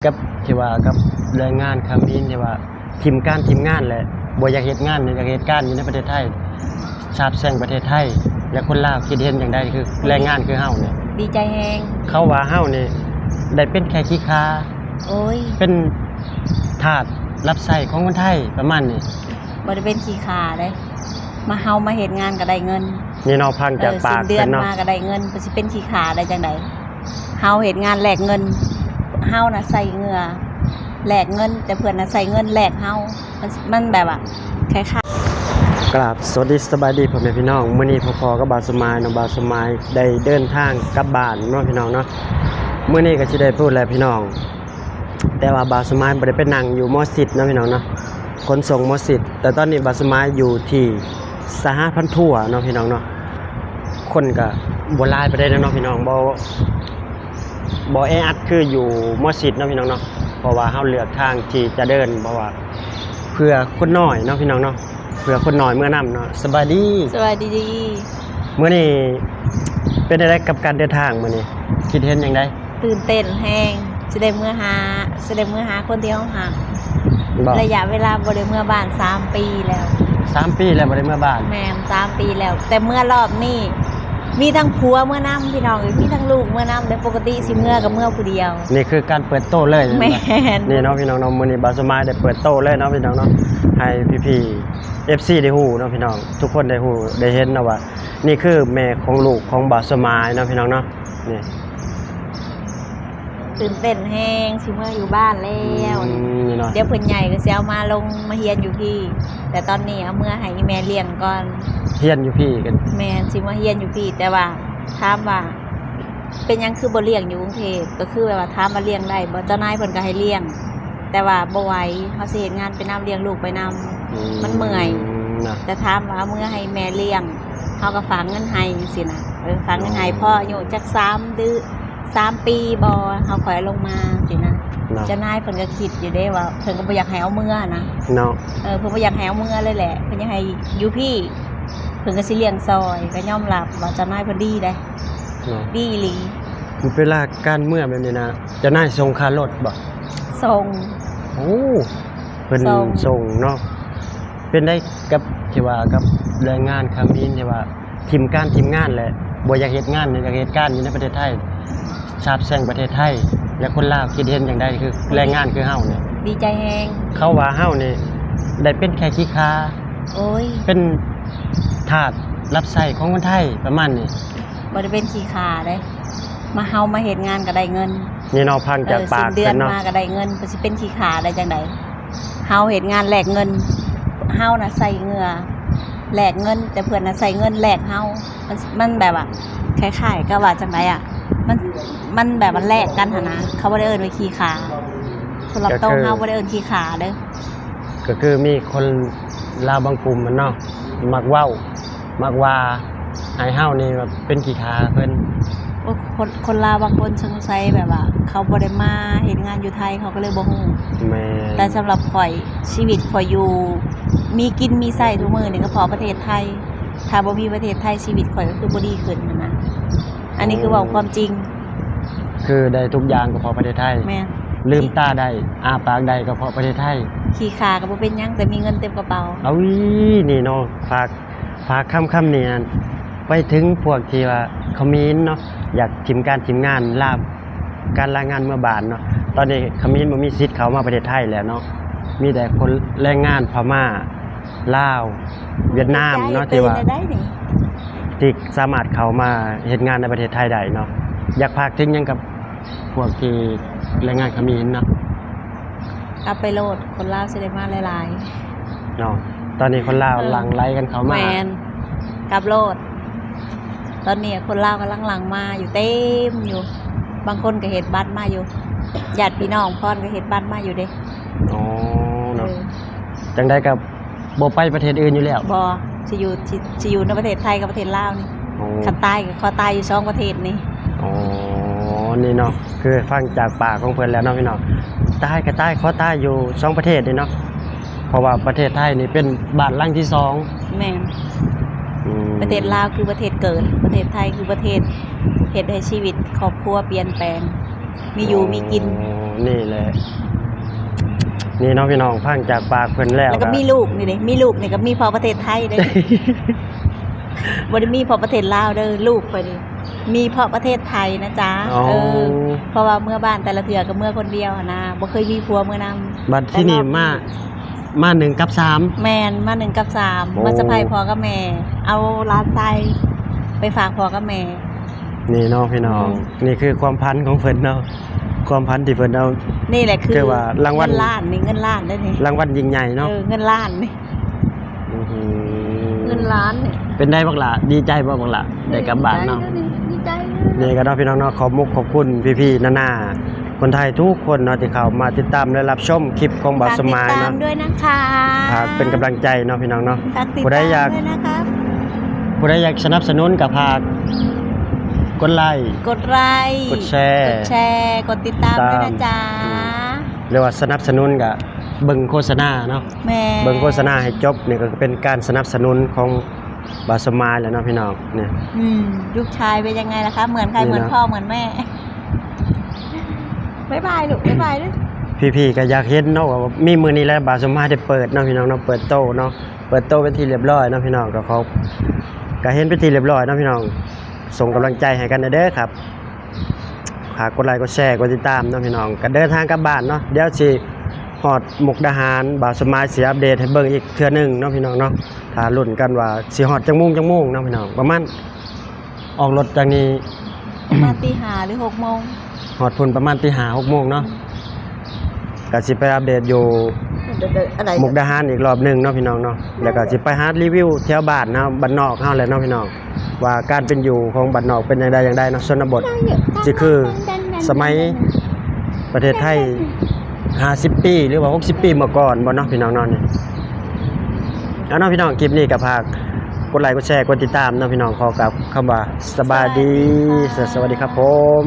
ກັບທີ່ວ່າກັບແຮງງານຂະເໝນທີ່ວ່າຖິ້ມການຖິ້ມງານ ແລະ ບໍ່ຢາກເຮັດງານ ຢາກເຮັດການຢູ່ໃນປະເທດໄທ ສາບແຊ່ງປະເທດໄທ ແລະ ຄົນລາວຄິດເຫັນຈັ່ງໃດ ຄືແຮງງານຄືເຮົານີ້? ດີໃຈແຮງ. ເຂົາວ່າເຮົານີ້ໄດ້ເປັນແຄ່ຂີ້ຂ້າ ໂອ້ຍ ເປັນທາດຮັບໃຊ້ຂອງຄົນໄທປະມານນີ້. ບໍ່ໄດ້ເປັນຂີ້ຂ້າເດ້ ມາ ເຮົາມາເຮັດງານກໍໄດ້ເງິນ ນີ້ເນາະ ຟັງຈາກປາກເພິ່ນເນາະ ເອີ ສິ້ນເດືອນມາກໍໄດ້ເງິນ ເພິ່ນຊິເປັນຂີ້ຂ້າໄດ້ຈັ່ງໃດ? ເຮົາເຮັດງານແລກເງິນ ເຮົານະໃສ່ເຫື່ອແລກເງິນ ແຕ່ເພິ່ນນະໃສ່ເງິນແລກເຮົາ ມັນ ມັນແບບວ່າຄ້າຍໆ. ກາບສະຫວັດດີສະບາຍດີພໍ່ແມ່ພີ່ນ້ອງ ມື້ນີ້ພໍ້ໆກັບບ່າວສົມໝາຍເນາະ ບ່າວສົມໝາຍໄດ້ເດີນທາງກັບບ້ານເນາະພີ່ນ້ອງເນາະ ມື້ນີ້ກໍຊິໄດ້ພຸດແຫຼະພີ່ນ້ອງ. ແຕ່ວ່າບ່າວສົມໝາຍບໍ່ໄດ້ໄປນັ່ງຢູ່ໝໍຊິດເນາະພີ່ນ້ອງເນາະ ຂົນສົ່ງໝໍຊິດ ແຕ່ຕອນນີ້ບ່າວສົມໝາຍຢູ່ທີ່ສະຫະພັນທົວເນາະພີ່ນ້ອງເນາະ ຄົນກະບໍ່ຫຼາຍປານໃດເນາະພີ່ນ້ອງ ບໍ່ ບໍ່ແອອັດຄືຢູ່ໝໍຊິດເນາະພີ່ນ້ອງເນາະ ເພາະວ່າເຮົາເລືອກທາງທີ່ຈະເດີນ ເພາະວ່າເພື່ອຄົນນ້ອຍເນາະພີ່ນ້ອງເນາະ ເພື່ອຄົນນ້ອຍເມືອນຳເນາະ. ສະບາຍດີ ສະບາຍດີ. ມື້ນີ້ເປັນຈັ່ງໃດກັບການເດີນທາງມື້ນີ້? ຄິດເຫັນຈັ່ງໃດ? ຕື່ນເຕັ້ນແຮງ ຊິໄດ້ເມືອຫາ ຊິໄດ້ເມືອຫາຄົນທີ່ເຮົາຮັກ ບໍ່? ໄລຍະເວລາບໍ່ໄດ້ເມືອບ້ານສາມປີແລ້ວ ສາມປີແລ້ວບໍ່ໄດ້ເມືອບ້ານ? ແມ່ນ ສາມປີແລ້ວ ແຕ່ເມືອລອບນີ້ ມີທັງຜົວເມືອນຳພີ່ນ້ອງເອີຍ ມີທັງລູກເມືອນຳເດ້ ປົກກະຕິຊິເມືອກໍເມືອຜູ້ດຽວ. ນີ້ຄືການເປີດໂຕເລີຍ ແມ່ນ ນີ້ເນາະພີ່ນ້ອງເນາະ ມື້ນີ້ບ່າວສົມໝາຍໄດ້ເປີດໂຕເລີຍເນາະພີ່ນ້ອງເນາະ ໃຫ້ພີ່ໆ ເອັຟຊີ ໄດ້ຮູ້ເນາະພີ່ນ້ອງ ທຸກຄົນໄດ້ຮູ້ໄດ້ເຫັນເນາະວ່າ ນີ້ຄືແມ່ຂອງລູກຂອງບ່າວສົມໝາຍເນາະພີ່ນ້ອງເນາະ ນີ້. ຕື່ນເຕັ້ນແຮງ ຊິເມືອຢູ່ບ້ານແລ້ວ ອືມ ນີ້ເນາະ ດຽວເພິ່ນໃຫຍ່ກໍຊິເອົາມາລົງມາຮຽນຢູ່ພີ້ ແຕ່ຕອນນີ້ເອົາເມືອໃຫ້ອີ່ແມ່ລ້ຽງກ່ອນ ຮຽນຢູ່ພີ້ກັນ ແມ່ນ ຊິມາຮຽນຢູ່ພີ້ ແຕ່ວ່າຖາມວ່າເປັນຫຍັງຄືບໍ່ລ້ຽງຢູ່ກຸງເທບ ກໍຄືແບບວ່າຖາມວ່າລ້ຽງໄດ້ບໍ່ ເຈົ້ານາຍເພິ່ນກໍໃຫ້ລ້ຽງ ແຕ່ວ່າບໍ່ໄຫວ ເຮົາຊິເຮັດງານໄປນຳ ລ້ຽງລູກໄປນຳ ອືມ ມັນເມື່ອຍ ນະ ແຕ່ຖາມວ່າເອົາເມືອໃຫ້ແມ່ລ້ຽງ ເຮົາກໍຝາກເງິນໃຫ້ຈັ່ງຊີ້ນະ ເອີ ຝາກເງິນໃຫ້ ອໍ ພໍອາຍຸຈັກສາມເດືອນ ສາມປີບໍ່ ເຮົາຄ່ອຍເອົາລົງມາຊີ້ນະ ເນາະ ເຈົ້ານາຍເພິ່ນກໍຄິດຢູ່ເດ້ວ່າ ເພິ່ນກໍບໍ່ຢາກໃຫ້ເອົາເມືອນະ ເນາະ ເອີ ເພິ່ນບໍ່ຢາກໃຫ້ເອົາເມືອເລີຍແຫຼະ ເພິ່ນຢາກໃຫ້ຢູ່ພີ້ ເພິ່ນກໍຊິລ້ຽງຊ່ອຍ ກໍຍອມຮັບວ່າເຈົ້ານາຍເພິ່ນດີເດ້ ເນາະ ດີອີ່ຫຼີ. ເວລາການເມືອແບບນີ້ນະ ເຈົ້ານາຍສົ່ງຄ່າລົດບໍ່? ສົ່ງ ໂອ້ ເພິ່ນສົ່ງ ສົ່ງເນາະ. ເປັນໃດກັບທີ່ວ່າກັບແຮງງານຂະເໝນທີ່ວ່າຖິ້ມການຖິ້ມງານ ແລະ ບໍ່ຢາກເຮັດງານ ຢາກເຮັດການຢູ່ໃນປະເທດໄທ ສາບແຊ່ງປະເທດໄທ ແລະ ຄົນລາວຄິດເຫັນຈັ່ງໃດ ຄືແຮງງານຄືເຮົານີ້? ດີໃຈແຮງ. ເຂົາວ່າເຮົານີ້ໄດ້ເປັນແຄ່ຂີ້ຂ້າ ໂອ້ຍ ເປັນທາດຮັບໃຊ້ຂອງຄົນໄທປະມານນີ້. ບໍ່ໄດ້ເປັນຂີ້ຂ້າເດ້ ມາ ເຮົາມາເຮັດງານກໍໄດ້ເງິນ ນີ້ເນາະ ຟັງຈາກ ເອີ ປາກເພິ່ນເນາະ ສິ້ນເດືອນມາກໍໄດ້ເງິນ ເພິ່ນຊິເປັນຂີ້ຂ້າໄດ້ຈັ່ງໃດ? ເຮົາເຮັດງານແລກເງິນ ເຮົານະໃສ່ເຫື່ອແລກເງິນ ແຕ່ເພິ່ນນະໃສ່ເງິນແລກເຮົາ ມັນ ມັນແບບວ່າຄ້າຍໆກັບວ່າຈັ່ງໃດອະ ມັນ ມັນແບບວ່າແລກກັນຫັ້ນນະ ເຂົາບໍ່ໄດ້ເອີ້ນວ່າຂີ້ຂ້າ ສຳລັບໂຕເຮົາບໍ່ໄດ້ເອີ້ນຂີ້ຂ້າເດີ້. ກໍຄືມີຄົນລາວບາງກຸ່ມຫັ້ນເນາະ ມັກເວົ້າ ມັກວ່າໃຫ້ເຮົານີ້ແບບເປັນຂີ້ຂ້າເພິ່ນ. ໂອ້ ຄົນ ຄົນລາວບາງຄົນສົງໄສແບບວ່າເຂົາບໍ່ໄດ້ມາເຮັດງານຢູ່ໄທ ເຂົາກໍເລີຍບໍ່ຮູ້. ແມ່ນ. ແຕ່ສຳລັບຂ້ອຍ ຊີວິດຂ້ອຍຢູ່ ມີກິນມີໃຊ້ທຸກມື້ນີ້ກໍເພາະປະເທດໄທ. ຖ້າບໍ່ມີປະເທດໄທ ຊີວິດຂ້ອຍກໍຄືບໍ່ດີຂຶ້ນຫັ້ນນະ. ອັນນີ້ຄືເວົ້າຄວາມຈິງ. ຄືໄດ້ທຸກຢ່າງກໍເພາະປະເທດໄທ. ແມ່ນ. ລືມຕາໄດ້ ອ້າປາກໄດ້ກໍເພາະປະເທດໄທ. ຂີ້ຂ້າກໍບໍ່ເປັນຫຍັງ ແຕ່ມີເງິນເຕັມກະເປົາ. ເອົາ ນີ້ເນາະ ຝາກ ຝາກຄຳ ຄຳນີ້ໄປເຖິງພວກທີ່ວ່າຂະເໝນເນາະ ຢາກຖິ້ມການຖິ້ມງານ ລາ ການລາງານເມືອບ້ານເນາະ. ຕອນນີ້ຂະເໝນບໍ່ມີສິດເຂົ້າມາປະເທດໄທແລ້ວເນາະ ມີແຕ່ຄົນແຮງງານພະມ້າ ລາວ ຫວຽດນາມເນາະ ທີ່ວ່າ ທີ່ສາມາດເຂົ້າມາເຮັດງານໃນປະເທດໄທໄດ້ເນາະ. ຢາກຝາກເຖິງຫຍັງກັບພວກທີ່ແຮງງານຂະເໝນເນາະ? ກັບໄປໂລດ ຄົນລາວຊິໄດ້ມາຫຼາຍໆ ເນາະ. ຕອນນີ້ຄົນລາວ ເອີ ຫຼັ່ງໄຫຼກັນເຂົ້າມາ. ແມ່ນ ກັບໂລດ. ຕອນນີ້ຄົນລາວກຳລັງຫຼັ່ງມາຢູ່ເຕັມຢູ່ ບາງຄົນກໍເຮັດບັດມາຢູ່ ຍາດພີ່ນ້ອງພອນກໍເຮັດບັດມາຢູ່ເດ້. ອໍ ເນາະ. ເອີ ຈັ່ງໃດກໍບໍ່ໄປປະເທດອື່ນຢູ່ແລ້ວ? ບໍ່ ຊິຢູ່ ຊິ ຊິຢູ່ໃນປະເທດໄທກັບປະເທດລາວນີ້. ອໍ ຄັນຕາຍກໍຂໍຕາຍຢູ່ສອງປະເທດນີ້. ອໍ ນີ້ເນາະ ຄືຟັງຈາກປາກຂອງເພິ່ນແລ້ວເນາະພີ່ນ້ອງ ຕາຍກໍຕາຍ ຂໍຕາຍຢູ່ສອງປະເທດນີ້ເນາະ ເພາະວ່າປະເທດໄທນີ້ເປັນບ້ານຫຼັງທີສອງ. ແມ່ນ. ອືມ ປະເທດລາວຄືປະເທດເກີດ ປະເທດໄທຄືປະເທດເຮັດໃຫ້ຊີວິດຄອບຄົວປ່ຽນແປງ ມີຢູ່ມີກິນ. ອໍ ນີ້ແຫຼະ ນີ້ເນາະພີ່ນ້ອງ ຟັງຈາກປາກເພິ່ນແລ້ວ ແລ້ວກໍ ກໍມີລູກນີ້ເດ້ ມີລູກນີ້ກໍມີເພາະປະເທດໄທເດ້ ບໍ່ໄດ້ມີເພາະປະເທດລາວເດີ ລູກຂ້ອຍນີ້ມີເພາະປະເທດໄທນະຈ໊ະ. ອໍ ເອີ ເພາະວ່າເມືອບ້ານແຕ່ລະເທື່ອກໍເມືອຄົນດຽວຫັ້ນນະ ບໍ່ເຄີຍມີຜົວເມືອນຳ. ບັດທີນີ້ມາ ມາໜຶ່ງກັບສາມ ແມ່ນ ມາໜຶ່ງກັບສາມ ໂອ້ ມາສະໃພ້ພໍ່ກັບແມ່ ເອົາຫຼານຊາຍໄປຝາກພໍ່ກັບແມ່. ນີ້ເນາະພີ່ນ້ອງ ອືມ ນີ້ຄືຄວາມຝັນຂອງເພິ່ນເນາະ ຄວາມຝັນທີ່ເພິ່ນເອົາ ນີ້ແຫຼະຄື ຄືວ່າລາງວັນ ເງິນລ້ານນີ້ ເງິນລ້ານເດ້ນີ້ ລາງວັນຍິ່ງໃຫຍ່ເນາະ ເອີ ເງິນລ້ານນີ້. ອື ເງິນລ້ານນີ້ ເປັນໃດບັກຫຼ້າ ດີໃຈບໍ່ບັກຫຼ້າ ໄດ້ກັບບ້ານເນາະ? ດີໃຈ ດີໃຈເນາະ ນີ້ກໍເນາະພີ່ນ້ອງເນາະ ຂອບມຸກຂອບຄຸນພີ່ໆ ນ້າໆ ຄົນໄທທຸກຄົນເນາະ ທີ່ເຂົ້າມາຕິດຕາມ ແລະ ຮັບຊົມຄລິບຂອງບ່າວສົມໝາຍເນາະ ຝາກຕິດຕາມດ້ວຍນະຄະ ຝາກເປັນກຳລັງໃຈເນາະພີ່ນ້ອງເນາະ. ຝາກຕິດຕາມດ້ວຍນະຄະ ຜູ້ໃດຢາກ ຜູ້ໃດຢາກສະໜັບສະໜູນກໍຝາກກົດໄລ ກົດໄລ ກົດແຊ ກົດແຊ ກົດຕິດຕາມດ້ວຍນະຈ໊ະ ອືມ ຫຼືວ່າສະໜັບສະໜູນກໍເບິ່ງໂຄສະນາເນາະ ແມ່ນ ເບິ່ງໂຄສະນາໃຫ້ຈົບ ນີ້ກໍເປັນການສະໜັບສະໜູນຂອງບ່າວສົມໝາຍແຫຼະເນາະພີ່ນ້ອງ ນີ້ ອືມ ລູກຊາຍເປັນຍັງໄງລະຄະ ເໝືອນໃຄ ນີ້ເນາະ ເໝືອນພໍ່ເໝືອນແມ່? ບາຍບາຍລູກ ບາຍບາຍເດີ ພີ່ໆ ກໍຢາກເຫັນເນາະ ວ່າມີມື້ນີ້ແຫຼະ ບ່າວສົມໝາຍໄດ້ເປີດເນາະພີ່ນ້ອງເນາະ ເປີດໂຕເນາະ ເປີດໂຕເປັນທີ່ລຽບຮ້ອຍເນາະພີ່ນ້ອງ ກໍຂໍ ກໍເຫັນເປັນທີ່ລຽບຮ້ອຍເນາະພີ່ນ້ອງ ສົ່ງກຳລັງໃຈໃຫ້ກັນແດ່ເດີຄັບ ຝາກກົດໄລ ກົດແຊ ກົດຕິດຕາມເນາະພີ່ນ້ອງ ກໍເດີນທາງກັບບ້ານເນາະ ດຽວຊິຮອດມຸກດາຫານ ບ່າວສົມໝາຍຊິອັບເດດໃຫ້ເບິ່ງອີກເທື່ອໜຶ່ງເນາະພີ່ນ້ອງເນາະ ຖ້າລຸ້ນກັນວ່າຊິຮອດຈັກໂມງ ຈັກໂມງເນາະພີ່ນ້ອງ ປະມານ ອອກລົດຈາກນີ້ປະມານຕີຫ້າ ຫຼື ຫົກໂມງ ຮອດພຸ້ນປະມານຕີຫ້າ ຫົກໂມງເນາະ ກໍຊິໄປອັບເດດຢູ່ມຸກດາຫານອີກລອບໜຶ່ງເນາະພີ່ນ້ອງເນາະ ແລ້ວກໍຊິໄປຫາຣີວິວແຖວບ້ານເຮົາ ບ້ານນອກເຮົາແຫຼະເນາະພີ່ນ້ອງ ວ່າການເປັນຢູ່ຂອງບ້ານນອກເປັນຈັ່ງໃດ ຈັ່ງໃດເນາະ ຊົນນະບົດ ຊິຄືສະໄໝປະເທດໄທຫ້າສິບປີ ຫຼືວ່າຫົກສິບປີເມື່ອກ່ອນບໍ່ເນາະພີ່ນ້ອງເນາະ ນີ້ ເອົາເນາະພີ່ນ້ອງ ຄລິບນີ້ກໍຝາກກົດໄລ ກົດແຊ ກົດຕິດຕາມເນາະພີ່ນ້ອງ ຂໍກັບຄຳວ່າສະບາຍດີ ສະບາຍດີ ສະ ສະຫວັດດີຄັບຜົມ.